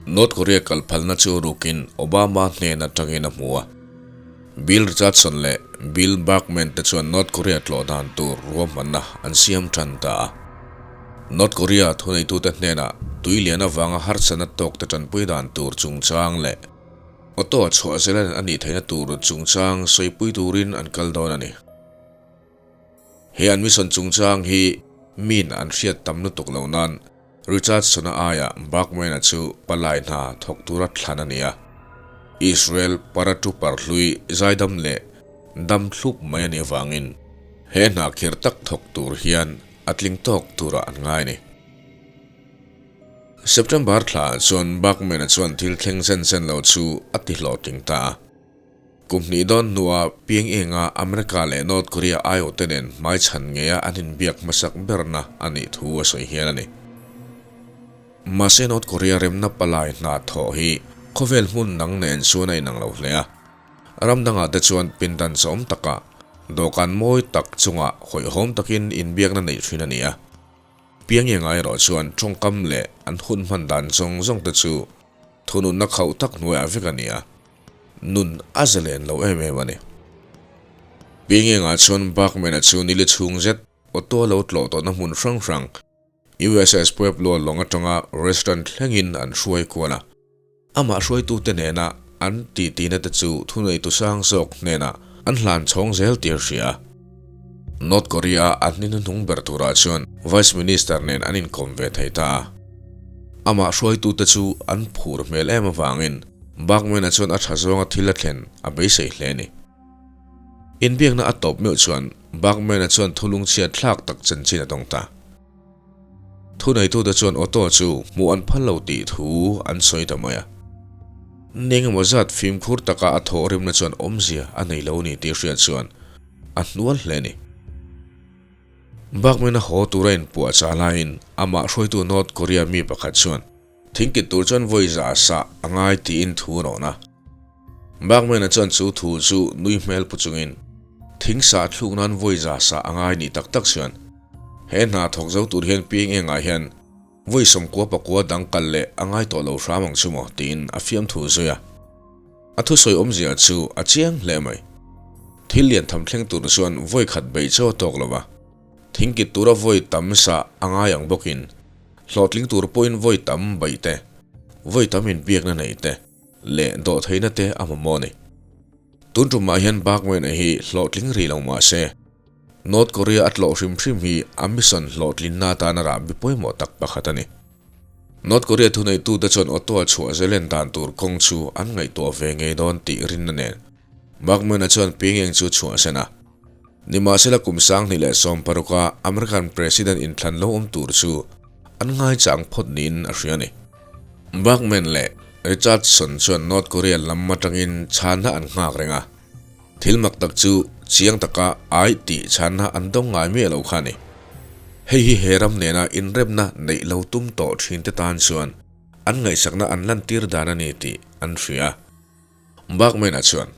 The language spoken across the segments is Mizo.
North Korea kal phalna chu rukin Obama hnen atangin a hmu a. Bill Richardson leh Bill Bergman te chuan North Korea tlawh dan tur ruahmanna an siam tan ta a. North Korea thuneitute hnenah tui lian avanga harsatna tawkte tanpui dan tur chungchang leh auto a chhuah zelan a nih theihna tur chungchang sawipui turin an kal dawn a ni. He an mission chungchang hi min an hriat tam lutuk loh nan Richardson-a aiah Bergman-a chu palai hna thawk tura thlan a ni a. Israel paratrooper hlui zaidam leh dam thlup mai a nih avangin he hna kher tak thawk tur hian a tling tawk turah an ngai a ni. September thlaah chuan Bergman-a chuan thil thleng zen zen lo chu a ti hlawhtling ta a. Kum hnih dawn hnuah Pyongyang-a America leh North Korea aiawhte nen hmaichhan ngeia an inbiak hmasak berna a nih thu a sawi hial a ni. Mahse North Korea remna palai hna thawh hi khawvel hmun dang nen chuan a inang lo hle a. Ram dangah te chuan pindan chawm takah dawhkan mawi tak chungah hawihhawm takin inbiakna neih thin a ni a. Pyongyang-ah erawh chuan tawngkam leh an hun hman dan zawng zawng te chu thununna khauh tak hnuaiah vek a ni a. Nun a zalen lo em em a ni. Pingengah chuan Bachmann-a chu nili chhung zet auto lo tlawh tawhna hmun hrang hrang USS Pueblo lawng atanga restaurant thlengin an hruai kual a. Amah hruaitute nena an tihtina te chu thuneitu sang zawk hnenah an hlan chhawng zel tih a hria. North Korea-a an ni hnuhnung ber turah chuan Vice Minister nen an inkawm ve thei ta a. Amah hruaitute chu an phur hmel em avangin Bachmann-a chuan a tha zawnga thil a thlen a beisei hle a ni. Inbiakna a tawp meuh chuan Bachmann-a chuan thulungchhia thlak tak chanchin a dawng ta. Thuneitute chuan auto chu hmuh an phal lo tih thu an sawi ta mai a. Ning emaw zat fimkhur taka a thawh rimna chuan awmzia a nei lo ni tih hriat chuan a hnual hle a ni. Bachmann-a haw tura inpuahchah laiin amah hruaitu North Korea mi pakhat chuan Thingkit tur chuan vawi za sah a ngai tiin thu a rawn a. Bachmann-a chuan chu thu chu nui hmel pu chungin, Thing sah thluk nan vawi za sah a ngai nih tak tak chuan, he hna thawk zo tur hian piang engah hian vawi 90 pakua dang kal leh a ngai tawh lo hram ang chu maw tiin a fiamthu zui a. A thusawi awmzia chu a chiang hle mai. Thil lian tham thleng tur chuan vawi khat beih chaw a tawk lo va. Thingkit tura vawi tam sah a ngai ang bawkin, Hlawhtling tur pawhin vawi tam baih te, vawi tam inbiakna nei te leh dawhtheihna te a mamawh a ni. Tun tumah hian Bachmann-a hi hlawhtling rih lo mah se, North Korea a tlawh hrim hrim hi a mission hlawhtlinna atana rahbi pawimawh tak pakhat a ni. North Korea thuneitute chuan Ottawa chhuah zelen dan tur kawng chu an ngaihtuah ve ngei dawn tih rinna nen Bachmann-a chuan Pyongyang chu chhuahsan a. Nimahsela kum 2016-a American President inthlan lo awm tur chu an ngaichang phawt niin a hria a ni. Bachmann leh Richardson chuan North Korea lam atangin chhanna an nghak reng a, thil mak tak chu chiang taka ai tih chhanna an dawng ngai miah lo kha a ni. Hei hi he ram nena inremna neih lo tum tawh thinte tan chuan an ngaihsakna an lantir dan a ni tih an hria. Bachmann-a chuan,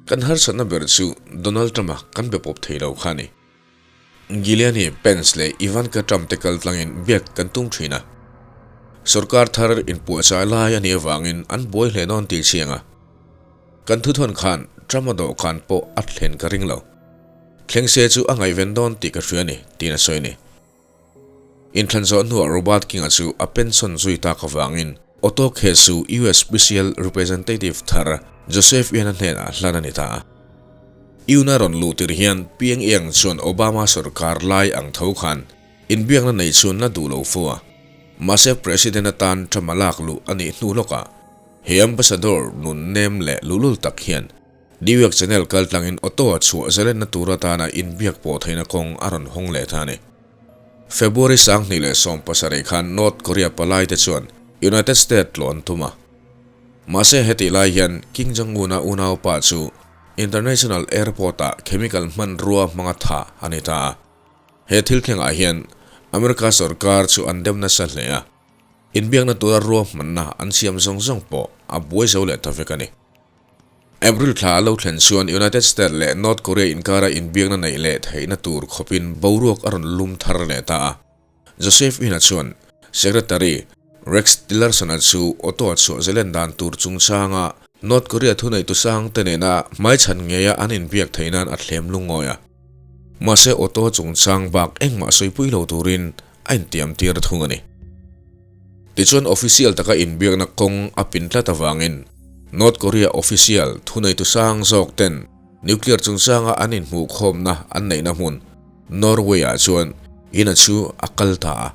Kan harsatna ber chu Donald Trump-a kan be pawp thei lo kha a ni. Giuliani, Pence leh Ivanka Trump te kal tlangin biak kan tum thin a. Sorkar thar inpuahchah lai a nih avangin an buai hle dawn tih chiang a. Kan thuthawn khan Trump-a dawhkan pawh a thlen ka ring lo. Thleng se chu a ngaihven dawn tih ka hria a ni, tiin a sawi a ni. Inthlan zawh hnuah Robert King-a chu a pension zui tak avangin Otto Khesu US Special Representative thar Joseph Ian-a hnenah hlan a ni ta a. UN-a rawn luh tir hian Pyongyang chuan Obama sorkar lai ang tho khan inbiakna nei chuan la duh lo fo a. Mahse President atan Trump-a lak luh a nih hnu lawkah he ambassador nun nem leh luhlul tak hian New York Channel kaltlangin Otto-a chhuah zalenna tur atana inbiak pawh theihna kawng a rawn hawng leh ta a ni. February 2017 khan North Korea palaite chuan United States tlawh an tum a. Mahse hetih lai hian Kim Jong-un-a unaupa chu International Airport-ah chemical hmanrua hmanga thah a ni ta a. He thil thlengah hian America sorkar chu an dem nasa hle a, inbiakna tura ruahmanna an siam zawng zawng pawh a buai zo leh ta vek a ni. April thla a lo thlen chuan United States leh North Korea inkara inbiakna neih leh theihna tur khawpin boruak a rawn lum thar leh ta a. Joseph Ina chuan Secretary Rex Tillerson-a chu Otto-a chhuah zelen dan tur chungchanga North Korea thuneitu sangte nena hmaichhan ngeia an inbiak theih nan a thlem lungawi a. Mahse Otto chungchang bak engmah sawipui lo turin a intiam tir thung a ni. Tichuan official taka inbiakna kawng a pin tlat avangin North Korea official thuneitu sang zawk ten nuclear chungchanga an inhmuhkhawmna an neihna hmun Norway-ah chuan ina chu a kal ta a.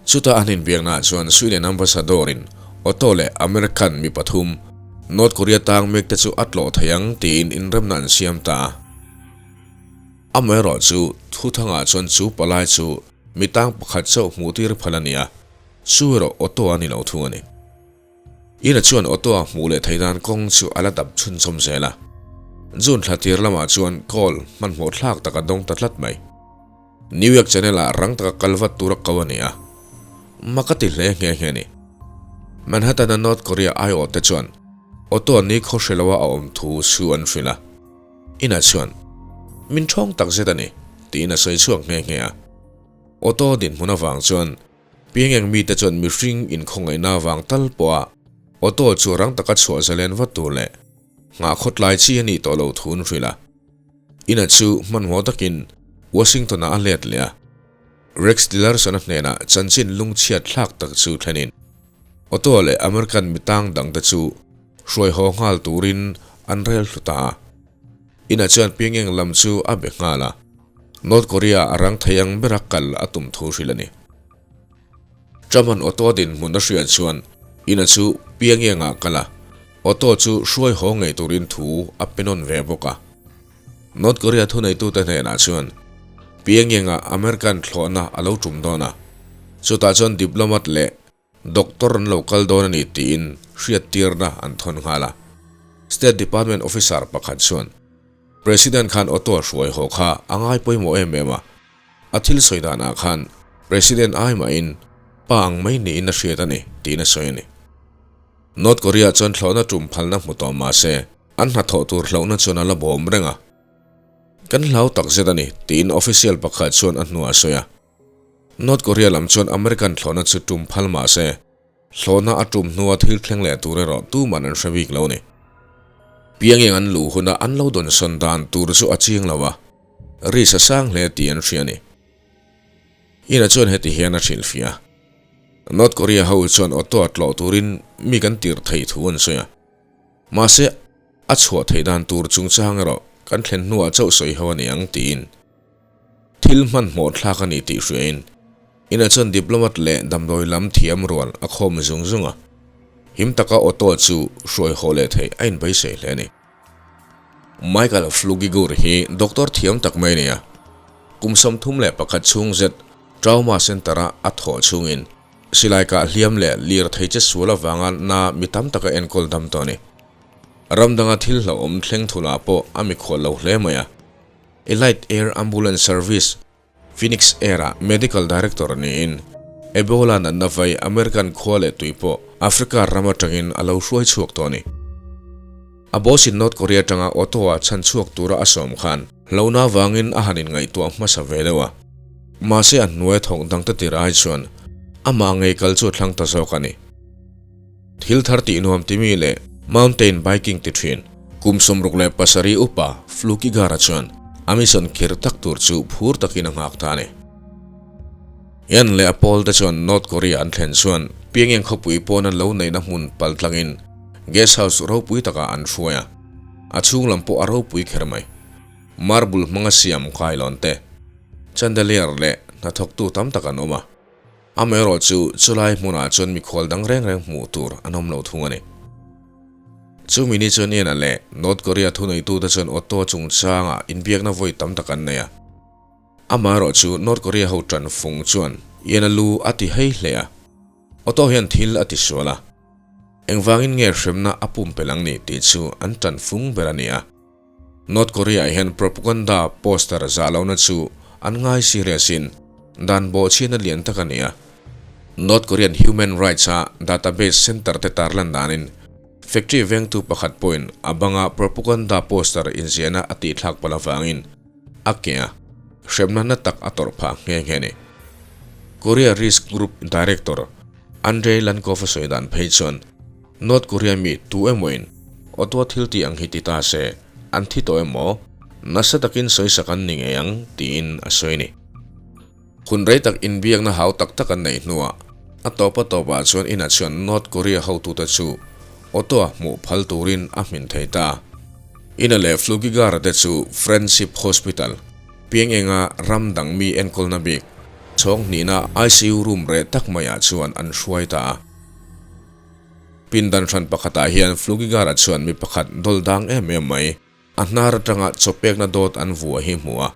Chutah an inbiaknaah chuan Sweden ambassador-in Otto leh American mi pathum North Korea tang mekte chu a tlawh thei ang tiin inremna an siam ta a. Amaherawh chu thuthangah chuan chu palai chu mi tang pakhat chauh hmuhtir phal a ni a, chu erawh Otto a ni lo thung a ni. Ina chuan Otto-a hmuh leh theih nan kawng chu a la dap chhunchawm zel a. June thla tir lamah chuan call hmanhmawh thlak tak a dawng ta tlat mai. New York Channel ah rang taka kal vat tura ko a ni a, mak a ti hle nghe nghe a ni. Manhattan a North Korea aiawh te chuan Otto ni khaw hre loa a awm thu chu an hrilh a. Inah chuan, Min ṭhawng tak zet a ni, tiin a sawi chhuak nghe nghe a. Otto dinhmun avang chuan Pyongyang mite chuan mihring inkhawngaihna avang tal pawha Otto chu rang taka chhuah zalen vat tur leh nghah khawtlai chi a nih tawh lo thu an hrilh a. Ina chu hmanhmawh takin Washington-ah a let leh a, Rex Tillerson-a hnenah chanchin lungchhiat thlak tak chu thlenin Otto leh American mitang dangte chu hruai haw nghal turin an rel thlu ta a. Ina chuan Pyongyang lam chu a be nghal a, North Korea a rang thei ang bera kal a tum thu hrilh a ni. Trump-a'n Otto dinhmun a hriat chuan Ina chu Pyongyang-ah kal a, Otto chu hruai haw ngei turin thu a pe nawn ve bawk a. North Korea thuneitute hnenah chuan Pyongyang-ah American thlawhna a lo tum dawn a, chutah chuan diplomat leh doctor an lo kal dawn a ni tiin hriattirna an thawn nghal a. State Department officer pakhat chuan President khan Otto a hruai haw kha a ngai pawimawh em em a, A thil sawi danah khan President ai mahin pa ang mai niin a hriat a ni tiin a sawi a ni. North Korea chuan thlawhna tum phalna hmu tawh mah se an hnathawh tur hlauhna chuan a la bawm reng a. Kan hlau tak zet a ni tiin official pakhat chuan a hnuah a sawi a. North Korea lam chuan American thlawhna chu tum phal mah se Hlawhna a tum hnua thil thleng leh tur erawh tuman an hre bik lo ni. Piangeng an luh huna an lo dawnsawn dan tur chu a chiang lo a, risk a sang hle tih an hria a ni. Ina chuan heti hian a hrilhfiah a, North Korea ho chuan Otto a tlawh turin mi kan tirh thei thu an sawi a, mahse a chhuah theih dan tur chungchang erawh kan thlen hnuah chauh sawi ho a ni ang tiin Thil hmanhmawh thlak a ni tih hriain Ina chuan diplomat leh damdawi lam thiam rual a khawm zung zung a, him taka Otto chu hruai haw leh theih a inbeisei hle a ni. Michael Flugigur hi doctor thiam tak mai a ni a, kum 31 chhung zet trauma center-a a thawh chhungin silai kah hliam leh lirthei che sual avanga na mi tam taka enkawl dam tawh a ni. Ram danga thil hlauhawm thleng thulah pawh a mikhual lo hle mai a. Elite Air Ambulance Service, Phoenix Air-ah Medical Director niin, Ebola natna vai American khua leh tui pawh Africa ram atangin a lo hruai chhuak tawh a ni. A boss-in North Korea atanga Otto-a chhan chhuak tura a sawm khan hlauhna avangin a han inngaihtuah hmasa ve deuh a. Mahse a hnuai thawk dangte tir ai chuan amah ngei kal chu a thlang ta zawk a ni. Thil thar tih nuam timi leh mountain biking ti thin. Kum 67 upa Flukigar-a chuan a mission khir tak tur chu phur takin a nghak ta a ni. Ian leh a pawl te chuan North Korea an thlen chuan Pyongyang khawpui pawn an lo neihna hmun pal tlangin guest house ropui takah an hruai a, a chhung lam pawh a ropui kher mai. Marble hmanga siam kailawn te, chandelier leh hnathawktu tam tak an awm a. Amaherawh chu chulai hmunah chuan mikhual dang reng reng hmuh tur an awm lo thung a ni. Chumi ni chuan Ian-a leh North Korea thuneitute chuan Otto chungchangah inbiakna vawi tam tak an nei a. Amaherawh chu North Korea ho tan fung chuan Ian-a lu a ti hei hle a. Otto hian thil a ti sual a. Engvangin nge hremna a pumpelh ang ni tih chu an tan fung ber a ni a. North Korea hian propaganda poster zah lohna chu an ngai serious in dan bawhchhiatna lian tak a ni a. North Korean Human Rights a database center te tarlan danin factory vengtu pakhat pawhin a banga propaganda poster inziahna a tihthlak palh avangin a ke a, hremna na tak a tawrh phah nghe nghe a ni. Korea Risk Group Director. Andrei Lankov-a sawi dan phei chuan North Korea mi tu emawin Otto-a thil tih ang hi ti ta se, an thi tawh emaw, nasa takin sawisak an ni ngei ang tiin a sawi a ni. Hun rei tak inbiakna hau tak tak an neih hnuah a tawp a tawpah chuan inah chuan North Korea hotute chu Otto-a hmuh phal turin a hmin thei ta. Ina leh Flukigara te chu Friendship Hospital, Piangenga ram dang mi enkawlna bik, chhawng hnihna ICU room reh tak maiah chuan an hruai ta a. Pindan hran pakhatah hian Flukigara chuan mi pakhat dawl dang em em mai, a hnar atanga chawpekna dawt an vuah hi hmu a.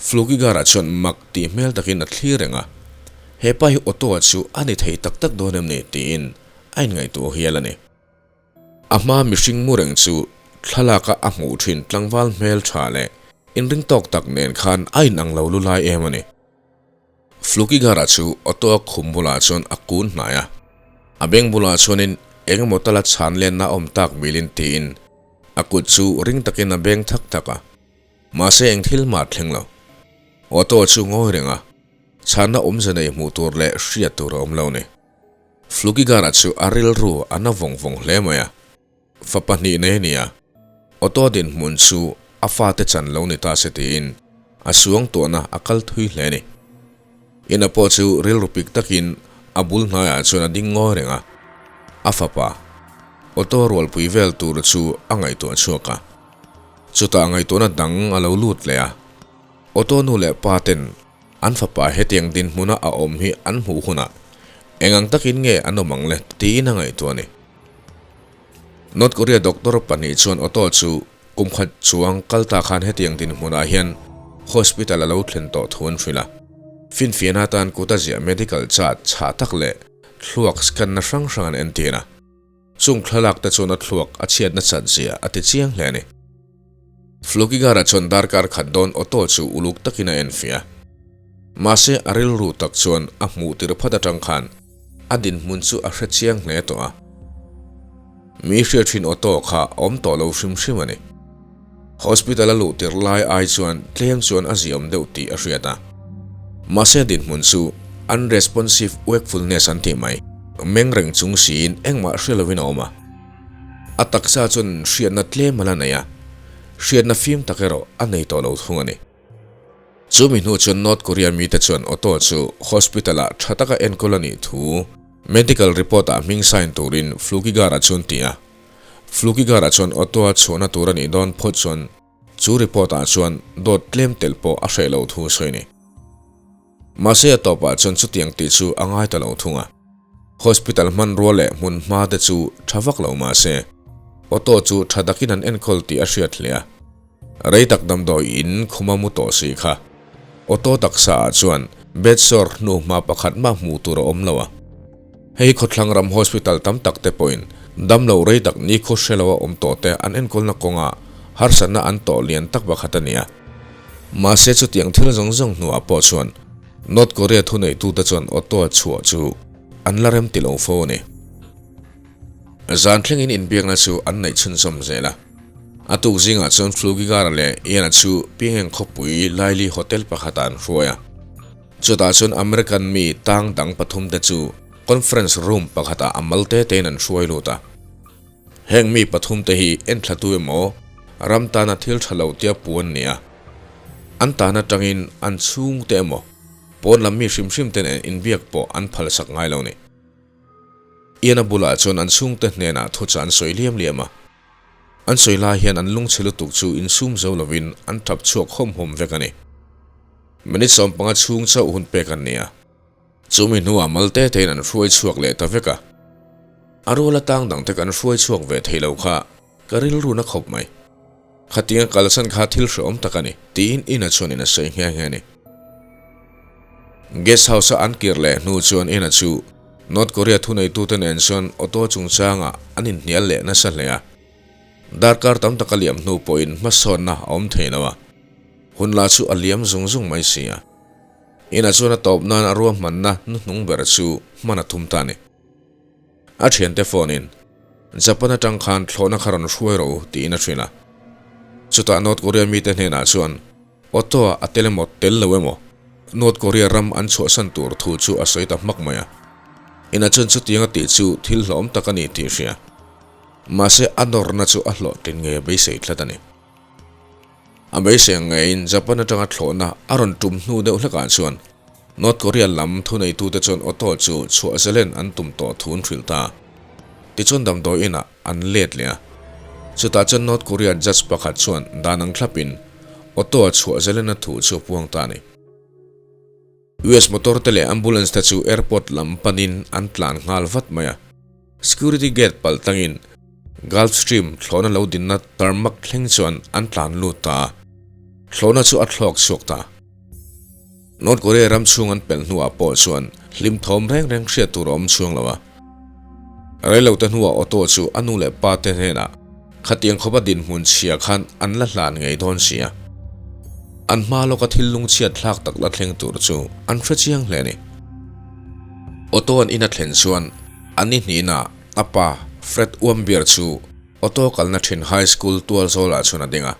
Flukigara chuan mak tih hmel takin a thlir reng a, He pa hi Otto-a chu a ni thei tak tak dawn em ni? tiin a inngaihtuah hial a ni. A hma mihring mu reng chu thlalaka a hmuh thin tlangval hmel tha leh inring tawk tak nen khan a inang lo lu lai em a ni. Flukigara chu Otto-a khum bulah chuan a kun hnai a, a beng bulah chuanin eng emaw tala chhan lenna a awm tak milin tiin a kut chu ring takin a beng thak thak a, mahse eng thil mah thleng lo. Otto chu ngawi reng a, chhanna awmze nei hmuh tur leh hriat tur a awm lo ni. Flukigara chu a rilru a na vawng vawng hle mai a, fa pahnih nei a ni a, Otto dinhmun chu a fate chan lo ni ta se tiin a suangtuahna a kal thui hle a ni. Ina pawh chu rilru pik takin a bul hnaiah chuan a ding ngawi reng a, a fapa Otto rualpui vel tur chu a ngaihtuah chhuak a, chutah ngaihtuahna dang a lo lut leh a, Otto nu leh pa ten An fapa hetiang dinhmuna a awm hi an hmuh hunah eng ang takin nge an awm ang le tiin a ngaihtuah a ni. North Korea doctor pahnih chuan Otto chu kum khat chuang kal ta khan hetiang dinhmunah hian hospital a lo thlen tawh thu an hrilh a. Finfiahna atan kuta ziah medical chart chhah tak leh thluak scan-na hrang hrang an entir a. Chung thlalak te chuan a thluak a chhiatna chat zia a ti chiang hle a ni. Flukigara chuan darkar khat dawn auto chu uluk takin a enfiah a. Mahse a rilru tak chuan a hmuh tir phat atang khan a dinhmun chu a hre chiang hle tawh a. Mi hriat thin auto kha a awm tawh lo hrim hrim a ni. Hospital a luh tirh lai ai chuan tlem chuan a ziawm deuh tih a hriat a. Mahse dinhmun chu unresponsive wakefulness an tih mai, meng reng chung siin engmah hre lovin a awm a. A taksa chuan hriatna tlem a la nei a, hriatna fim tak erawh a nei tawh lo thung a ni. Chumi hnu chuan North Korea mite chuan Otto chu hospital-ah tha taka enkawl a nih thu medical report-ah hming sign turin Flukigara chuan ti a. Flukigara chuan Otto-a chhuahna tur a nih dawn phawt chuan chu report-ah chuan dawt tlem tel pawh a hreh lo thu a sawi a ni. Mahse a tawpah chuan chutiang tih chu a ngai ta lo thung a. Hospital hmanrua leh hmun hma te chu tha vak lo mahse Otto chu tha takin an enkawl tih a hriat hle a. Rei tak damdawi in khuma mu tawh si kha. Auto taksa ah chuan bed sore hnu hma pakhat mah hmuh tur a awm lo a. Hei khawthlang ram hospital tam tak te pawhin damlo rei tak nikhaw hre lo a awm tawh te an enkawlna kawnga harsatna an tawh lian tak pakhat a ni a. Mahse chutiang thil zawng zawng hnuah pawh chuan North Korea thuneitute chuan auto a chhuah chu an la rem ti lo fo a ni. Zan thlengin inbiakna chu an neih chhunzawm zel a. A tuk zingah chuan Flugigara leh Ian-a chu Pyongyang khawpui Laili Hotel pakhatah an hruai a. Chutah chuan American mi tang dang pathumte chu conference room pakhatah a mal te tein an hruai lut a. Heng mi pathumte hi enthlatu emaw ram tana thil tha lo tia pu an ni a. An tan atangin an chhungte emaw pawn lam mi hrim hrim te nen inbiak pawh an phalsak ngai lo ni. Ian-a bulah chuan an chhungte hnenah thuchah an sawi liam liam a. An sawi lai hian an lungchhe lutuk chu insum zo lovin an tap chhuak hawm hawm vek a ni. Minute 15 chhung chauh hun pek an ni a. Chumi hnuah mal te tein an hruai chhuak leh ta vek a. A rual atang dangte kan hruai chhuak ve thei lo kha ka rilru na khawp mai. Khatinga kalsan kha thil hrehawm tak a ni, tiin Ina chuanin a sawi nghe nghe a ni. Guest house-a an kir leh hnu chuan Ina chu North Korea thuneitute nen chuan auto chungchangah an inhnial leh nasa hle a. Darkar tam tak a liam hnu pawhin hmasawnna a awm thei lo a, hun lah chu a liam zung zung mai si a. Ina chuan a tawp nan a ruahmanna hnuhnung ber chu hman a tum ta a ni. A thiante phone in, Japan atang khan thlawhna kha rawn hruai rawh u, tiin a hrilh a. Chutah North Korea mite hnenah chuan Otto-a a tel emaw tel lo emaw North Korea ram an chhuahsan tur thu chu a sawi ta hmak mai a. Ina chuan chutianga tih chu thil hlawm tak a ni tih hria. Mahse a nawrna chu a hlawhtlin ngei a beisei tlat a ni. A beisei ang ngeiin Japan atanga thlawhna a rawn tum hnu deuh hlekah chuan North Korea lam thuneitute chuan Otto chu chhuah zalen an tum tawh thu an hrilh ta. Tichuan damdawi inah an let leh a. Chutah chuan North Korea judge pakhat chuan dan ang thlapin Otto-a chhuah zalena thu chu a puang ta a ni. US motor te leh ambulance te chu airport lam panin an tlan nghal vat mai a. Security gate palh tlangin Gulfstream thlawhna lo dinna tarmac thleng chuan an tlan lut ta a. Thlawhna chu a thlawk chhuak ta. North Korea ram chhung an pelh hnuah pawh chuan hlim thawm reng reng hriat tur a awm chhuang lo a. Reilote hnuah Otto chu a nu leh pa te hnenah khatiang khawpa dinhmun chhia khan an la hlan ngei dawn si a. An hma lawka thil lungchhiat thlak tak la thleng tur chu an hre chiang hle a ni. Otto an in a thlen chuan a ni hnihna a pa Fred Uambier chu Otto kalna thin High School tual zawlah chuan a ding a.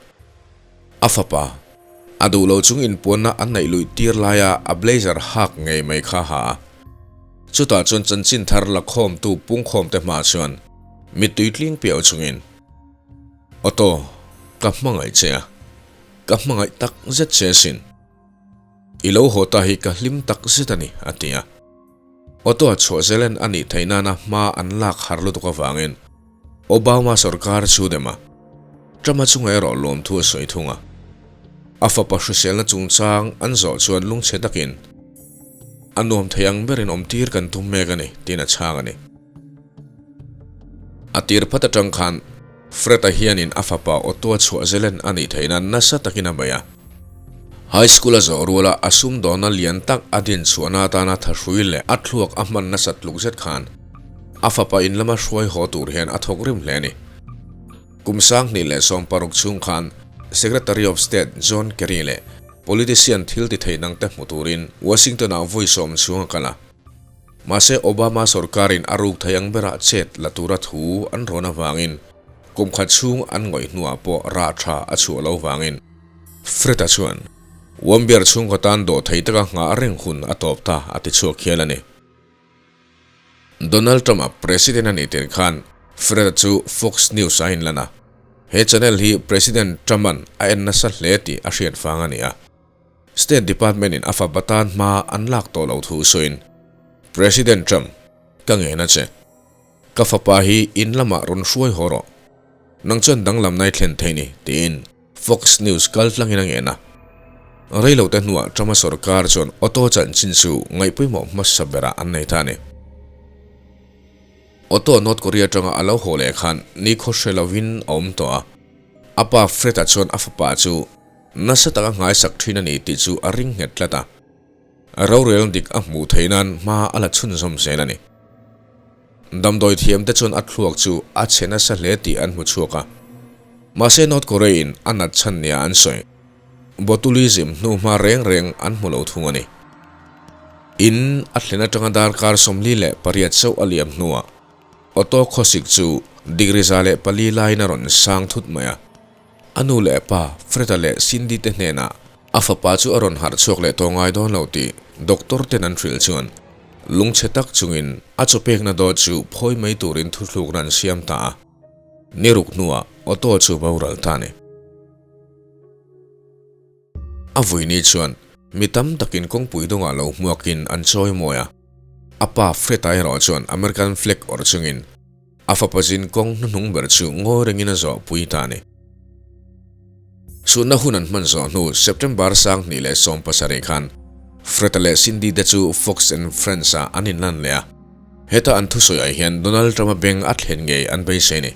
A fapa, a duh lo chung inpuanna an neih luih tir laia a blazer hak ngei mai kha a ha a. Chutah chuan chanchin thar la khawmtu pungkhawmte hmaah chuan mittui tling piau chungin, Otto, ka hmangaih che a, ka hmangaih tak zet che asin. I lo haw ta hi ka hlim tak zet a ni, a ti a. Otto-a chhuah zelen a nih theih nana hma an lak har lutuk avangin Obama sorkar chu dem a, Trump-a chunga erawh lawmthu a sawi thung a. A fapa hriselna chungchang an zawh chuan lungchhe takin, A nuam thei ang berin awmtir kan tum mek a ni, tiin a chhang a ni. A tir phat atang khan Fred-a hianin a fapa Otto-a chhuah zelen a nih theihna nasa takin a bei a. High School a zawh ruala a sumdawnna lian tak a din chhuahna atana thahrui leh a thluak a hman nasat tluk zet khan a fapa in lama hruai haw tur hian a thawk rim hle a ni. Kum 2016 chhung khan Secretary of State John Kerry leh politician thil ti thei dangte hmu turin Washington-ah vawi sawm chhung a kal a. Mahse Obama sorkarin a ruk thei ang berah chet la tura thu an rawn avangin kum khat chhung an ngawih hnuah pawh rah tha a chhuah lo vangin Fred-a chuan Warmbier chhungkaw tan dawh thei taka nghah reng hun a tawp ta a ti chhuak hial a ni. Donald Trump-a President a nih tir khan Fred-a chu Fox News-a a inlan a, he channel hi President Trump-a'n a en nasa hle tih a hriat vang a ni a. State Department in a fapa tan hma an lak tawh lo thu sawiin, President Trump, ka ngen a che. Ka fapa hi in lamah rawn hruai haw rawh. Nang chuan danglamna i thlen thei ni, tiin Fox News kal tlangin a ngen a. Reilote hnuah Trump-a sorkar chuan Otto chanchin chu ngaihpawimawh hmasa berah an nei ta a ni. Otto North Korea atanga a lo haw leh khan nikhaw hre lovin a awm tawh a. A pa Fred-a chuan a fapa chu Nasa taka nghaisak thin a ni tih chu a ring nghet tlat a, rorel dik a hmuh theih nan hma a la chhunzawm zel a ni. Damdawi thiamte chuan a thluak chu a chhe nasa hle tih an hmu chhuak a, mahse North Korea-in a nat chhan nia an sawi. Botulism hnuhma reng reng an hmu lo thung a ni. In a thlen atanga darkar 48 chauh a liam hnuah Otto khawsik chu degree 104 laiin a rawn sang thut mai a. A nu leh a pa, Fred-a leh Cindy te hnenah a fapa chu a rawn harh chhuak leh tawh ngai dawn lo tih doctor ten an hrilh chuan lungchhe tak chungin a chaw pekna dawt chu phawi mai turin thuthlukna an siam ta a. Ni ruk hnuah Otto chu boral ta a ni. A vuini chuan mi tam takin kawngpui dawngah lo hmuakin an chawi mawi a. A pa Fred-a erawh chuan American flag awrh chungin A fapa zin kawng hnuhnung ber chu ngawi rengin a zawh pui ta a ni. Sunna hun an hman zawh hnu September 2017 khan Fred-a leh Cindy te chu Fox and Friends-ah an inlan leh a. Heta an thusawiah hian Donald Trump-a beng a thlen ngei an beisei a ni.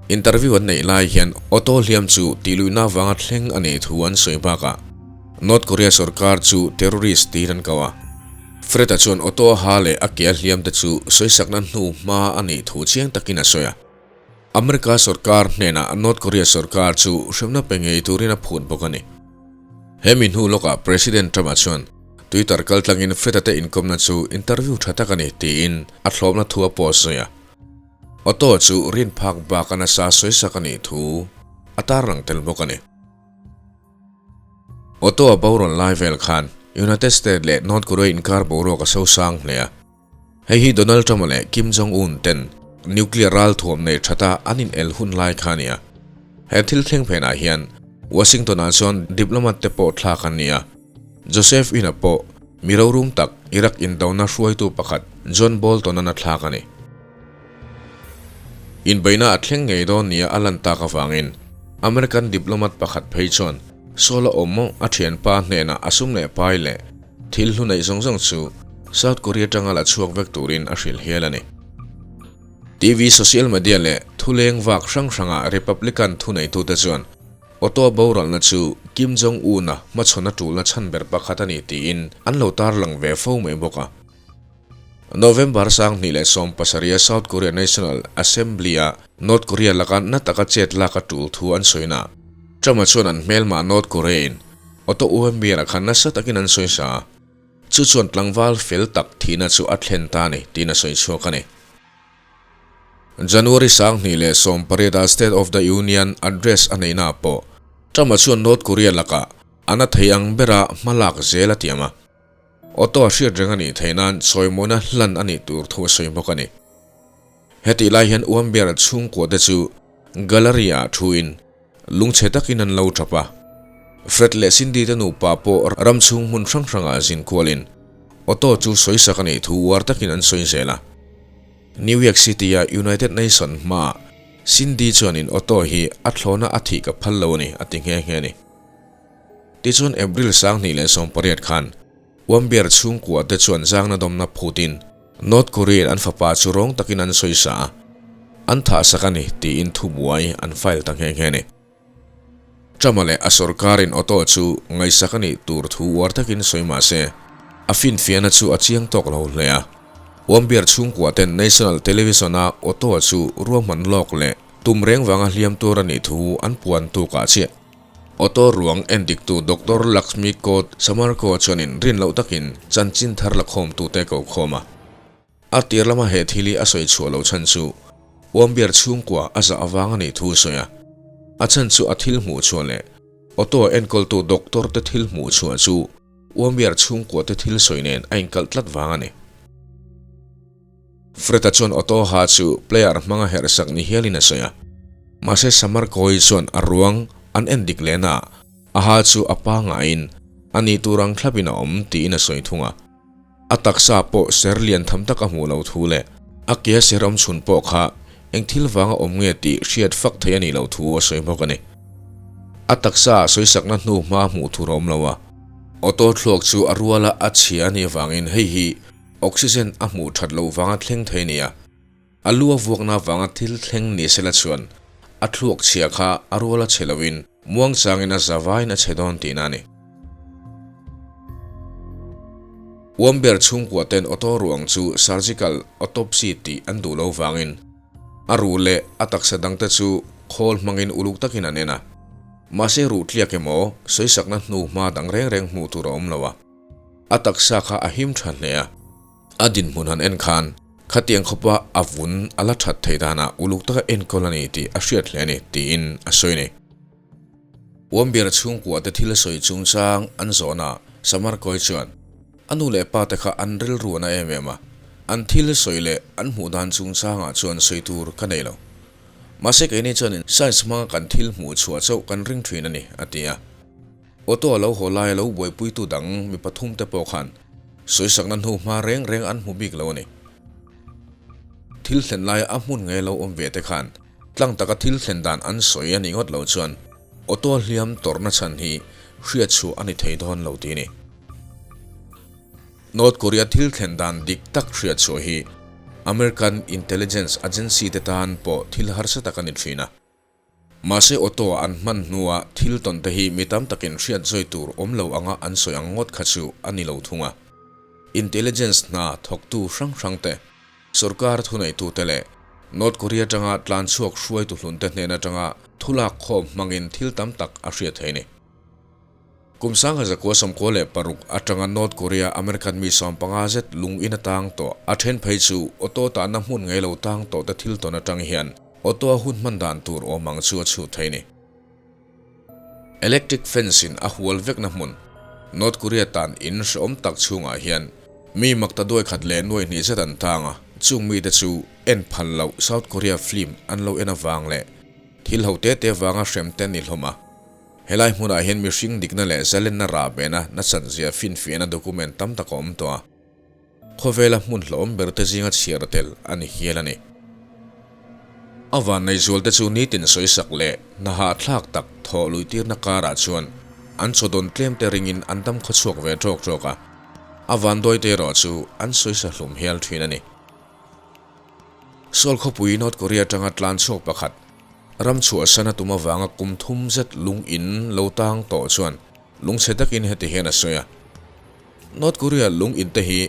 Interview an neih lai hian Otto hliam chu tihluihna avanga thleng a nih thu an sawi bakah North Korea sorkar chu terrorist tiin an ko a. Fred-a chuan Otto a ha leh a ke a hliam te chu sawisakna hnu hma a nih thu chiang takin a sawi a. America sorkar hnenah North Korea sorkar chu hremna pe ngei turin a phut bawk a ni. He mi hnu lawkah President Trump-a chuan Twitter kaltlangin Fred-a te inkawmna chu interview tha tak a ni tiin a thlawpna thu a post zui a. Otto chu rin phak bak a nasa sawisak a nih thu a tarlang tel bawk a ni. Otto a borawn lai vel khan United States leh North Korea inkar boruak a sosang hle a. Hei hi Donald Trump-a leh Kim Jong-un ten nuclear ralthuam nei thata an inel hun lai kha a ni a. He thil thleng phenah hian Washington-ah chuan diplomat te pawh thlak an ni a. Joseph Ina pawh mi rorum tak Iraq indona hruaitu pakhat John Bolton-a'n a thlak a ni. Inbeihna a thleng ngei dawn nia a lan tak avangin American diplomat pakhat phei chuan Seoul a awm a thianpa hnenah a sum leh pai leh thil hlu neih zawng zawng chu South Korea atanga la chhuak vek turin a hrilh hial a ni. TV, social media leh thuleng vak hrang hrangah Republican thuneitute chuan Otto boralna chu Kim Jong-un-a hmachhawn a tulna chhan ber pakhat a ni tiin an lo tarlang ve fo mai bawk a. November 2017-a South Korea National Assembly-a North Korea laka na taka chet lak a tul thu an sawi na. Trump-a chuan an hmelmah North Korea-in Otto Warmbier-a kha nasa takin an sawi sa a, chu chuan tlangval fel tak thihna chu a thlen ta a ni tiin a sawi chhuak a ni. January 2018-a State of the Union Address a neihnaah pawh Trump-a chuan North Korea lakah a na thei ang bera hmalak zel a tiam a. Auto a hriat reng a nih theih nan chawimawina hlan a nih tur thu a sawi bawk a ni. Hetih lai hian Uambiara chhungkua te chu gallery ah thuin lungchhe takin an lo tap a. Fred leh Cindy te nupa pawh ram chhung hmun hrang hrangah zin kualin auto chu sawisak a nih thu uar takin an sawi zel a. New York City a United Nation hmaah Cindy chuanin auto hi a thlawna a thih ka phal lo a ni a ti nghe nghe a ni. Tichuan April 2018 khan Warmbier chhungkua te chuan zangna dawmna phutin North Korean an fapa chu rawng takin an sawi sa a, an thah sak a ni tiin thubuai an file ta nghe nghe a ni. Trump-a leh a sorkarin Otto chu ngaihsak a nih tur thu uar takin sawi mah se, a finfiahna chu a chiang tawk lo hle a. Warmbier chhungkua ten National Television-a Otto-a chu ruahman lawk leh tum reng vanga hliam tur a nih thu an puan tukah chiah. Auto ruang endiktu Doctor Lakshmi Kot Samarko chuanin rin loh takin chanchin thar la khawmtute ko khawm a. A tir lama he thil hi a sawi chhuah loh chhan chu Uambiar chhungkua a zah avang a nih thu a sawi a. A chhan chu a thil hmuh chhuah leh auto enkawltu doctor te thil hmuh chhuah chu Uambiar chhungkua te thil sawi nen a inkalh tlat vang a ni. Fred-a chuan Otto ha chu player hmanga herhsak ni hialin a sawi a. Mahse Samarkoi chuan a ruang an en dik lehna ah a ha chu a pangaiin a nih tur ang thlapin a awm tiin a sawi thung a. A taksa pawh ser lian tham tak a hmuh lo thu leh a ke a ser awm chhun pawh kha eng thil vanga awm nge tih hriat fak thei a nih loh thu a sawi bawk a ni. A taksa sawisakna hnu hma hmuh tur a awm lo a. Otto thluak chu a ruala a chhia a nih avangin hei hi Oxygen a hmuh that loh vanga thleng thei nia. A lu a vuakna vanga thil thleng ni sela chuan a thluak chhia kha a rual a chhe loin muangchangin a za vaiin a chhe dawn tihna a ni. Uamber chhungkua ten auto ruang chu surgical autopsy tih an duh lo vangin a ruh leh a taksa dangte chu khawl hmangin uluk takin an en a. Mahse ruh tliak emaw sawisakna hnu hma dang reng reng hmuh tur a awm lo a. A taksa kha a him tha hle a, a dinhmun han en khan khatiang khawpa a vun a la that theih danah uluk taka enkawl a ni tih a hriat hle a ni tiin a sawi a ni. Uambiara chhungkua te thil sawi chungchang an zawhna Samarkawi chuan a nu leh pa te kha an rilru a na em em a, an thil sawi leh an hmuh dan chungchangah chuan sawi tur ka nei lo. Mahse keini chuanin science hmanga kan thil hmuh chhuah chauh kan ring thin a ni, a ti a. Auto a lo haw laia lo buaipuitu dang mi pathum te pawh khan sawisakna hnu hma reng reng an hmu bik lo a ni. Thil thlen laia a hmun ngei lo awm ve te khan tlang taka thil thlen dan an sawi a nih ngawt lo chuan auto hliam tawrhna chhan hi hriat chhuah a ni thei dawn lo tih a ni. North Korea thil thlen dan dik tak hriat chhuah hi American Intelligence Agency te tan pawh thil harsa tak a ni thin a. Mahse auto an hman hnua thil tawn te hi mi tam takin hriat zawi tur awm lo anga an sawi ang ngawt kha chu a ni lo thung a. Intelligence hna thawktu hrang hrang te, sorkar thuneitute leh North Korea atanga tlanchhuak hruaitu hlunte hnen atanga thulak khawm hmangin thil tam tak a hriat thei a ni. Kum 1996 atanga North Korea American mi 15 zet lung in a tang tawh a then phei chu auto tahna hmun ngei lo tang tawh te thil tawn atang hian auto a hun hman dan tur awm ang chu a chhut thei ni. Electric fence in a hual vekna hmun North Korea tan in hrehawm tak chhungah hian. Mi makta duai khat leh nuai hnih zet an tang a, chung mite chu en phal loh South Korea film an lo en avang leh thil ho te te vanga hrem te an ni hlawm a. Helai hmunah hian mihring dikna leh zalenna rah bena nachanzia finfiahna document tam tak a awm tawh a. Khawvela hmun hlawm ber te zinga chhiar tel a ni hial a ni. A vannei zual te chu nitin sawisak leh hnahahthlak tak thawh luihtirna karah chuan an chawdawn tlem te ringin an dam khawchhuak ve ṭawk ṭawk a, a vanduai te erawh chu an sawisa hlum hial ṭhin a ni. Seoul khawpui North Korea atanga tlan chhuak pakhat ram chhuahsan a tum avanga kum thum zet lung in lo tang tawh chuan lungchhe takin heti hian a sawi a, North Korea lung in te hi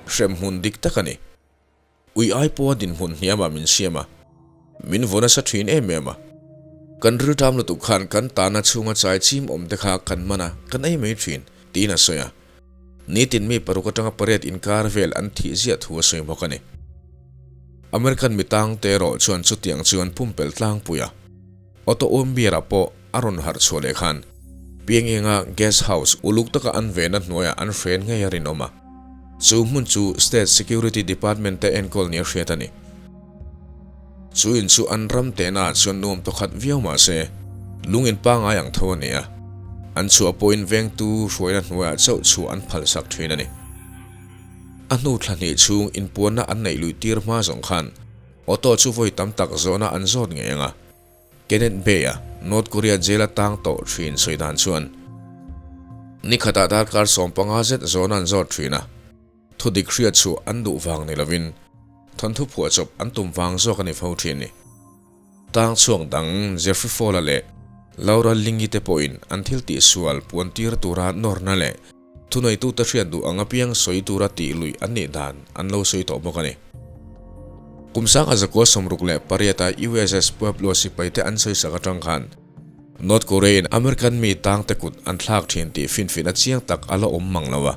hremhmun dik tak a ni. Ui ai pawha dinhmun hniamah min siam a, min vaw nasa thin em em a. Kan rilṭam lutuk khan kan tahna chhunga chai chim awm te kha kan man a, kan ei mai thin, tiin a sawi a. Nitin mi paruk atanga pariat inkar vel an thih ziah thu a sawi bawk a ni. American mi tangte erawh chuan chutiang chu an pumpelh tlangpui a. Auto Uambiara pawh a rawn harh chhuah leh khan Piangenga Guest House uluk taka an vehna hnuaiah an hren ngei a rinawm a. Chu hmun chu State Security Department te enkawl nia hriat a ni. Chu in chu an ram tehnaah chuan nuam tawkhat viau mah se, lung in pangngai ang tho a ni a. An chhuah pawhin vengtu hruaina hnuaiah chauh chhuah an phalsak thin a ni. A hnu thla hnih chhung inpuanna an neih luih tir hma zawng khan Auto chu vawi tam tak zawhna an zawt ngei ang a. Kenneth Bay-a North Korea jail a tang tawh thin sawi dan chuan ni khatah darkar 15 zet zawhna an zawt thin a, thu dik hriat chhuah an duh vang ni lovin thawnthu phuahchawp an tum vang zawk a ni fo thin ni. Tang chhuak dang Jeffrey Fall-a leh Laura Ling-i te pawhin an thil tihsual puan tir tura nawrna leh Thuneitute hriat duh ang apiang sawi tura tih luih an nih dan an lo sawi tawh bawk a ni. Kum sanga zakua 68 a USS Pueblo sipaite an sawisak atang khan North Korea in American mi tangte kut an thlak thin tih finfina chiang tak a la awm mang lo a.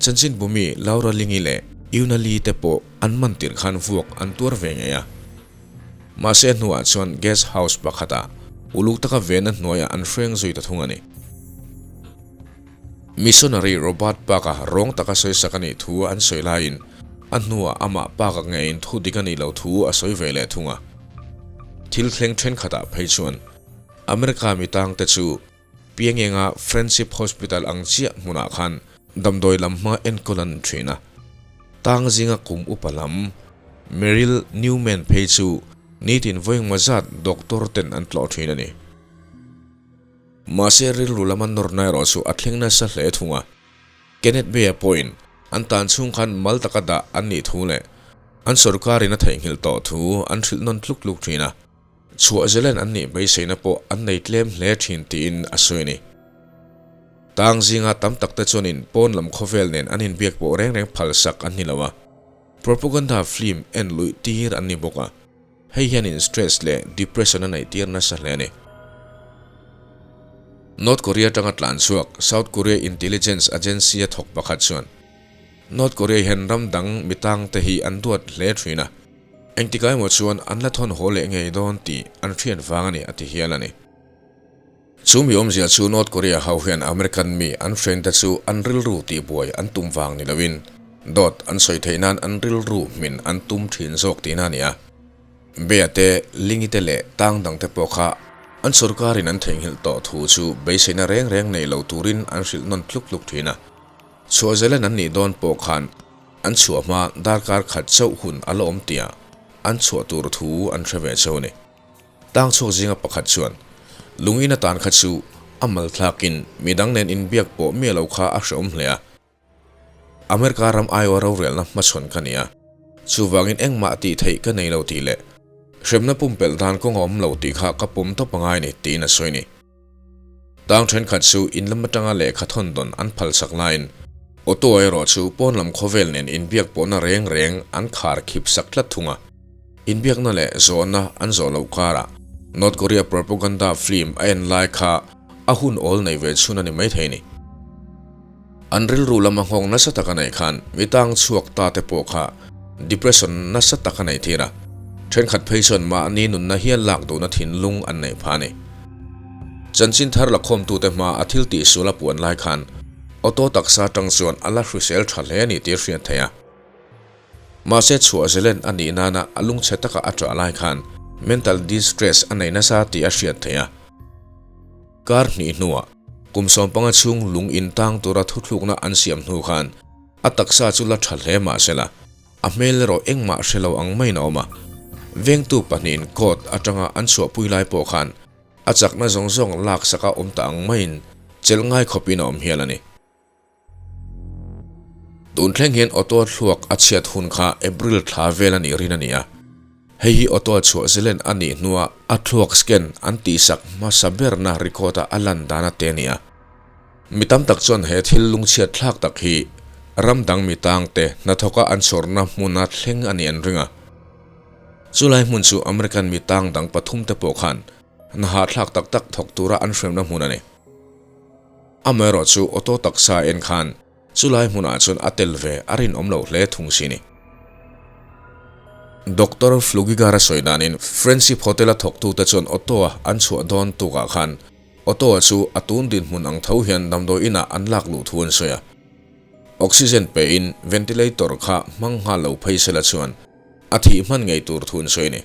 Chanchinbumi Laura Lingi leh Yuna Lee te pawh an man tirh khan vuak an tuar ve ngei a. Mahse hnuah chuan guest house pakhatah uluk taka vena hnuaiah an hreng zui ta thung a ni. Missionary Robert Park-a rawng taka sawisak a nih thu an sawi laiin a hnuah amah Park-a ngeiin thu dik a nih loh thu a sawi ve leh thung a. Thil thleng thenkhatah phei chuan America mi tangte chu Piangenga Friendship Hospital ang chiah hmunah khan damdawi lam hma enkawl an ni thin a. Tang zinga kum upa lam Merrill Newman phei chu nitin vawi zat doctor ten an tlawh thin a ni. Mahse rilru lama nawrna erawh chu a thleng nasa hle thung a. Kenneth Bay-a pawhin an tan chhung khan mal taka dah an nih thu leh an sorkarin a theihnghilh tawh thu an hrilh nawn tluk tluk thin a. Chhuah zelen an nih beiseina pawh an nei tlem hle thin tiin a sawi a ni. Tang zinga tam tak te chuanin pawn lam khawvel nen an inbiak pawh reng reng phalsak an ni lo a. Propaganda film en luih tir an ni bawk a. Hei hianin stress leh depression a neih tir nasa hle a ni. North Korea atanga tlan chhuak South Korea Intelligence Agency a thawk pakhat chuan, North Korea hian ram dang mi tangte hi an duat hle thin a, engtikah emaw chuan an la thawn haw leh ngei dawn tih an hriat vang a ni a ti hial a ni. Chu mi awmzia chu North Korea ho hian American mi an hrente chu an rilru tihbuai an tum vang ni loin dawt an sawi theih nan an rilru hmin an tum thin zawk tihna a ni a. Bea te, Lingi te leh tang dang te pawh kha an sorkarin an theihnghilh tawh thu chu beiseina reng reng nei lo turin an hrilh nawn tluk tluk thin a. Chhuah zelen an nih dawn pawh khan an chhuah hma darkar khat chauh hun a la awm tihah an chhuah tur thu an hre ve chauh a ni. Tang chhuak zinga pakhat chuan, Lungin atan kha chu a mal thlakin midang nen inbiak pawh miah lo kha a hreawm hle a. America ram aiawh rorelna hmachhawn ka ni a, chuvangin engmah tih theih ka nei lo tih leh hremna pumpelh dan kawng a awm lo tih kha ka pawm tawp angai ni tiin a sawi ni. Tang thenkhat chu in lam atanga lehkha thawn dawn an phalsak laiin Otto erawh chu pawn lam khawvel nen inbiak pawhna reng reng an khar khip sak tlat thung a. Inbiakna leh zawhna an zawh loh karah North Korea propaganda film a en lai kha a hun awl nei ve chhun a ni maithei ni. An rilru lama nghawng nasa tak a neih khan mi tang chhuak ta te pawh kha depression nasa tak a neih tir a, thenkhat phei chuan mahni nunna hial lak duhna thinlung an neih phah a ni. Chanchin thar lakhawmtute hma a thil tihsual a puan lai khan. Otto taksa atang chuan a la hrisel tha hle a ni tih a hriat theih a. Mahse chhuah zelen a nih nana a lungchhe taka a ṭah lai khan mental distress a nei nasa tih a hriat theih a. Kar hnih hnuah kum 15 chhung lung intang tura thuthlukna an siam hnu khan a taksa chu la ṭha hle mahsela a hmel erawh engmah hre lo ang maiin a awm a. Vengtu pahnihin court atanga an chhuahpui lai pawh khan a chakna zawng zawng laksaka awm ta ang maiin chelh ngai khawpin a awm hial a ni. Tun thleng hian Otto thluak a chhiat hun kha April thla vel a nih rin a ni a. Hei hi Otto chhuah zelen a nih hnua a thluak scan an tihsak hmasa berna record-a a lan dan a te a ni a. Mi tam tak chuan he thil lungchhiat thlak tak hi ram dang mi tangte hnathawka an chhawrna hmuna thleng a nih an ring a. Chulai hmun chu American mi tang dang pathumte pawh khan hna hahthlak tak tak thawk tura an hremna hmun a ni. Amaherawh chu auto taksa en khan chulai hmunah chuan a tel ve a rinawm loh hle thung si ni. Doctor Flugigar-a sawi danin Friendship Hotel-a thawktute chuan auto-a an chhuah dawn tukah khan auto-a chu a tun dinhmun ang tho hian damdawi inah an lak luh thu an sawi a. Oxygen pein ventilator kha hmang nghal lo phei sela chuan a thih hman ngei tur thu an sawi a ni.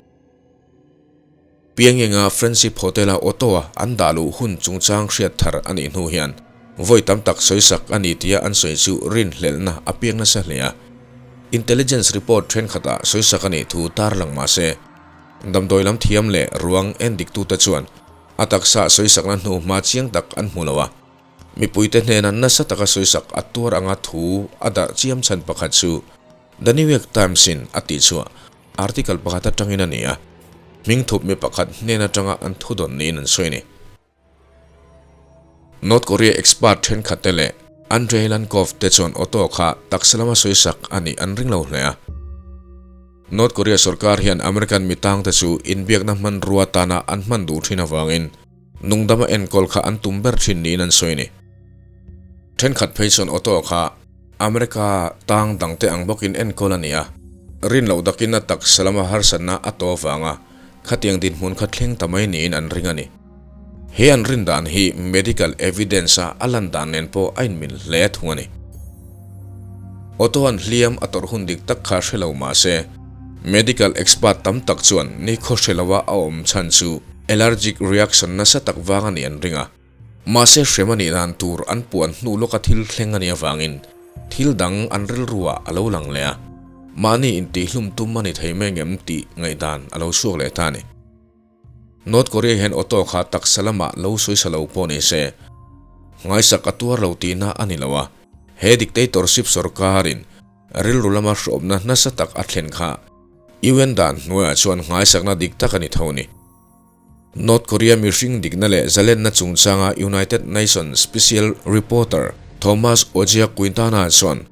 Piangenga Friendship Hotel-a auto-a an dah luh hun chungchang hriat thar a nih hnu hian vawi tam tak sawisak a ni tia an sawi chu rinhlelhna a piang nasa hle a. Intelligence report thenkhatah sawisak a nih thu tarlang mah se, damdawi lam thiam leh ruang endiktute chuan a taksa sawisakna hnu hma chiang tak an hmu lo a. Mipuite hnena nasa taka sawisak a tuar anga thu a darh chiam chhan pakhat chu The New York Times-in a tihchhuah Article pakhat atangin a ni a, hmingthup mi pakhat hnen atanga an thudawn niin an sawi a ni. North Korea expert thenkhatte leh Andrei Lankov te chuan auto kha taksa lama sawisak a nih an ring lo hle a. North Korea sorkar hian American mi tangte chu inbiakna hmanrua tana an hman duh thin avangin nungdama enkawl kha an tum ber thin niin an sawi a ni. Thenkhat phei chuan auto kha America tang dangte ang bawkin enkawl a ni a, rin loh dakin a taksa lama harsatna a tawh avanga khatiang dinhmun kha thleng ta mai niin an ring a ni. He an rin dan hi medical evidence-a a lan dan nen pawh a inmil hle thung a ni. Otto-a'n hliam a tawrh hun dik tak kha hre lo mah se, medical expert tam tak chuan nikhaw hre loa a awm chhan chu allergic reaction nasa tak vang a nih an ring a. Mahse hrem a nih dan tur an puan hnu lawka thil thleng a nih avangin thil dang an rilruah a lo lang leh a, mahni intihlum tum a ni thei mai ngem tih ngaihdan a lo chhuak leh ta a ni. North Korea hian auto kha taksa lamah lo sawisa lo pawh ni se, nghaisak a tuar lo tihna a ni lo a, he dictatorship sorkarin rilru lama hrawmna nasa tak a thlen kha UN dan hnuaiah chuan nghaisakna dik tak a ni tho a ni. North Korea mihring dikna leh zalenna chungchanga United Nations Special Reporter Thomas Ojea Quintana chuan,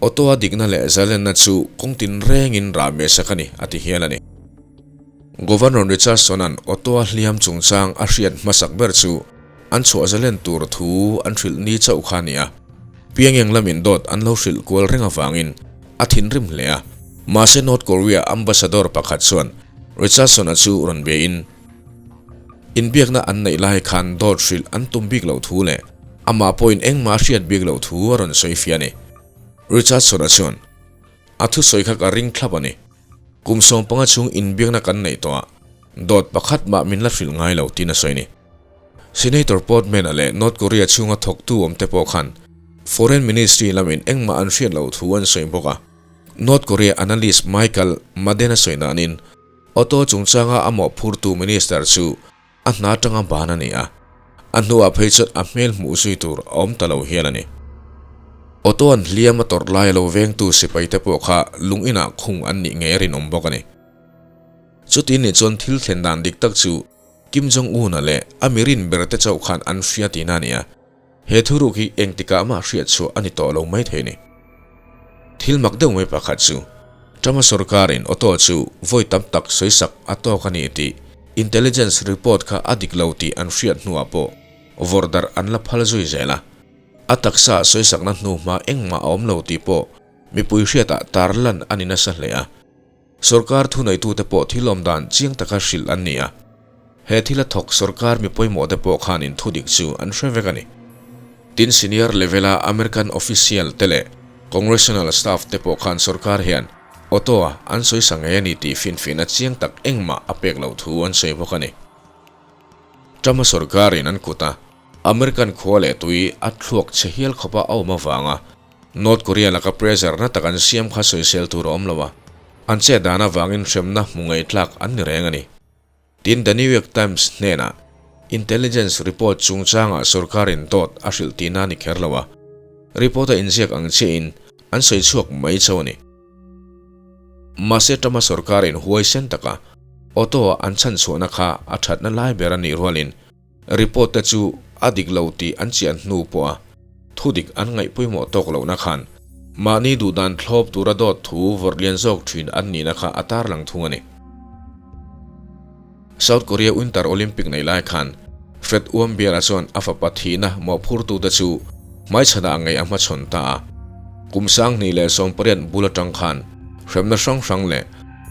Otto-a dikna leh zalenna chu kawng tinrengin rah mehsak a ni, a ti hial a ni. Governor Richardson-a'n Otto-a hliam chungchang a hriat hmasak ber chu an chhuah zalen tur thu an hrilh ni chauh kha a ni a. Pyongyang lamin dawt an lo hrilh kual reng avangin a thinrim hle a. Mahse North Korea ambassador pakhat chuan Richardson-a chu rawn beiin, inbiakna an neih lai khan dawt hrilh an tum bik loh thu leh amah pawhin engmah a hriat bik loh thu a rawn sawi fiah a ni. Richardson-a chuan, A thusawi kha ka ring thlap a ni. Kum 15 chhung inbiakna kan neih tawh a, dawt pakhat mah min la hrilh ngai lo tiin a sawi a ni. Senator Portman-a leh North Korea chhunga thawktu awmte pawh khan Foreign Ministry lamin engmah an hriat loh thu an sawi bawk a. North Korea analyst Michael Madden-a sawi danin, Otto chungchanga a mawhphurtu minister chu a hna atanga ban a ni a, a hnuah phei chuan a hmel hmuh zui tur a awm ta lo hial a ni. Otto-a'n hliam a tawrh lai a lo vengtu sipaite pawh kha lung inah khung an nih ngei a rinawm bawk a ni. Chutin nih chuan thil thlen dan dik tak chu Kim Jong-un-a leh a mirin berte chauh khan an hria tihna a ni a. He thuruk hi engtikah mah hriatchhuah a ni tawh lo mai thei a ni. Thil mak deuh mai pakhat chu, Trump-a sorkarin Otto chu vawi tam tak sawisak a tawk a ni tih intelligence report kha a dik lo tih an hriat hnuah pawh vawrh darh an la phal zui zel a. A taksa sawisakna hnuhma engmah a awm lo tih pawh mipui hriatah tarlan a ni nasa hle a. Sorkar thuneitute pawh thil awm dan chiang taka hrilh an ni a, he thila thawk sorkar mi pawimawhte pawh khanin thudik chu an hre vek a ni. Tin senior level-a American official te leh Congressional staff te pawh khan sorkar hian Otto-a an sawisa ngei a ni tih finfihna chiang tak engmah a pek loh thu an sawi bawk a ni. Trump-a sorkarin an kut a, American khua leh tui a thluak chhe hial khawpa a awm avanga North Korea laka pressure na tak an siam kha sawisel tur a awm lo a, an chet dan avangin hremna hmu ngei tlak an ni reng a ni. Tin, The New York Times hnenah intelligence report chungchangah sorkarin dawt a hrilh tihna a ni kher lo a, report-a inziak ang chiahin an sawi chhuak mai chauh a ni. Mahse, Trump-a sorkarin huaisen taka Otto-a an chhanchhuahna kha a thatna lai ber a nih rualin Report te chu a dik lo tih an chian hnu pawha thudik an ngaih pawimawh tawk lohna khan mahni duhdan thlawp tura dawt thu vawrh lian zawk thin an nihna kha a tarlang thung a ni. South Korea Winter Olympic nei lai khan Fred Uambiara chuan a fapa thihna mawhphurtute chu hmaichhanah ngei a hmachhawn ta a. Kum 2018 bul atang khan hremna hrang hrang leh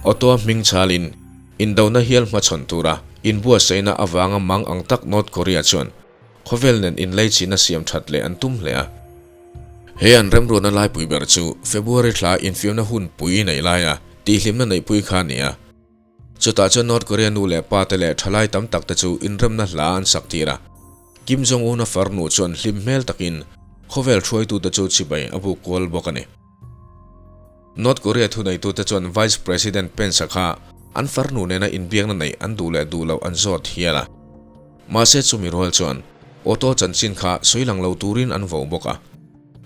Otto-a hming chalin Indona hial hmachhawn tura inbuatsaihna avanga mang ang tak North Korea chuan khawvel nen inleichihna siam that leh an tum hle a. He an remruatna laipui ber chu February thla infiamna hun pui neih laia tihhlimna neihpui kha a ni a. Chutah chuan North Korea nu leh pa te leh thalai tam tak te chu inremna hla an sak tir a. Kim Jong-un-a farnu chuan hlim hmel takin khawvel hruaitute chu chibai a buk kual bawk a ni. North Korea thuneitute chuan Vice President Pence-a kha an farnu nena inbiakna neih an duh leh duh loh an zawt hial a. Mahse chumi rual chuan Otto chanchin kha sawi lang lo turin an vo bawk a.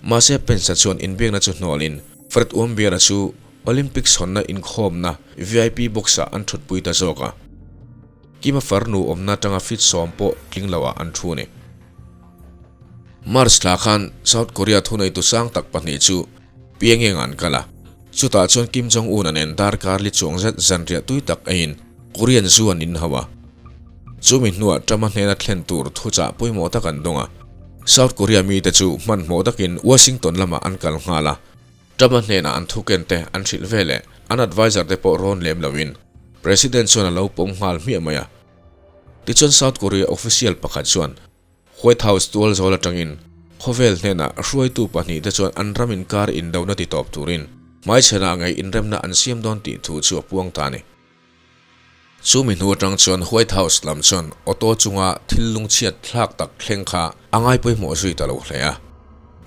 Mahse Pence-a chuan inbiakna chu hnawlin Fred Uambiera chu Olympics hawnna inkhawmna VIP box-ah an thutpui ta zawk a. Kima farnu awmna atanga feet 10 pawh tling loah an thu a ni. March thla khan South Korea thuneitu sang tak pahnih chu Pyongyang an kal a, chutah chuan Kim Jong Un-a nen darkar li chuang zet zanriah tui tak eiin Korean zu an inhau a. Chumi hnuah Trump-a hnena thlen tur thuchah pawimawh tak an dawng a. South Korea mite chu hmanhmawh takin Washington lamah an kal nghal a, Trump-a hnenah an thukente an hrilh ve leh an adviser te pawh rawn lem loin President chuan a lo pawm nghal hmiah mai a. Tichuan South Korea official pakhat chuan White House tual zawl atangin khawvel hnenah hruaitu pahnihte chuan an ram inkar indona ti tawp turin hmaichhanah ngei inremna an siam dawn tih thu chu a puang ta a ni. Chumi hnu atang chuan White House lam chuan Otto chunga thil lungchhiat thlak tak thleng kha a ngai pawimawh zui ta lo hle a,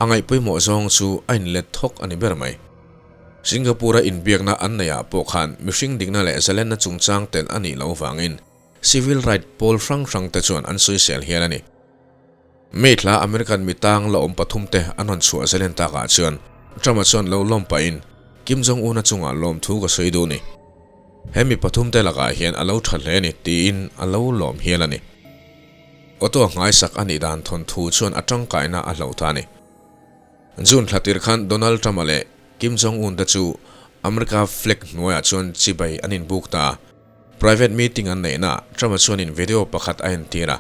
a ngaih pawimawh zawng chu a inlet thawk a ni ber mai. Singapore-a inbiakna an neihah pawh khan mihring dikna leh zalenna chungchang telh a nih loh vangin Civil right pawl hrang hrang te chuan an sawisel hial a ni. May thla American mi tang la awm pathum te an rawn chhuah zalen takah chuan Trump-a chuan lo lawm pahin Kim Jong-un-a chungah lawmthu ka sawi duh ni. He mi pathum te lakah hian a lo tha hle a ni tiin a lo lawm hial a ni. Otto-a nghaisak a nih dan thawnthu chuan a tangkaina a hloh ta a ni. June thla tir khan Donald Trump-a leh Kim Jong-un te chu America flag hnuaiah chuan chibai an inbuk ta a. Private meeting an neihna Trump-a chuanin video pakhat a entir a,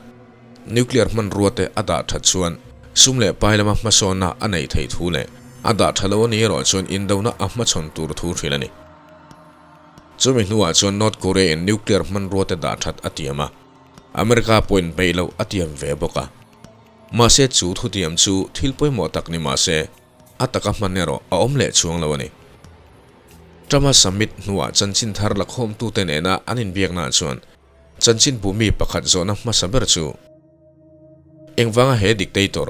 nuclear hmanrua te a dah that chuan sum leh pai lama hmasawnna a neih theih thu leh a dah tha lo a ni erawh chuan indona a hmachhawn tur thu hrilh a ni. Chumi hnuah chuan North Korea-in nuclear hmanrua te dah that a tiam a, America pawhin beih loh a tiam ve bawk a. Mahse chu thutiam chu thil pawimawh tak ni mahse, A taka hman erawh a awm leh chuang lo a ni. Trump-a summit hnuah chanchin thar la khawmtute nena an inbiaknaah chuan chanchin bu mi pakhat zawhna hmasa ber chu, Engvanga he dictator,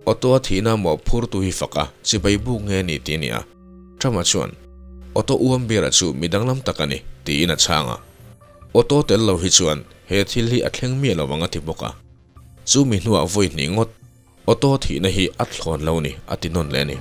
Otto-a thihna mawhphurtu hi faka chibai buk nge ni tih a ni a. Trump-a chuan, Otto Uambiera chu mi danglam tak a ni, tiin a chhang a. Otto tel lo hi chuan he thil hi a thleng miah lo ang a ti bawk a. Chu mi hnuah vawi hnih ngawt Otto thihna hi a thlawn lo ni, a ti nawn leh a ni.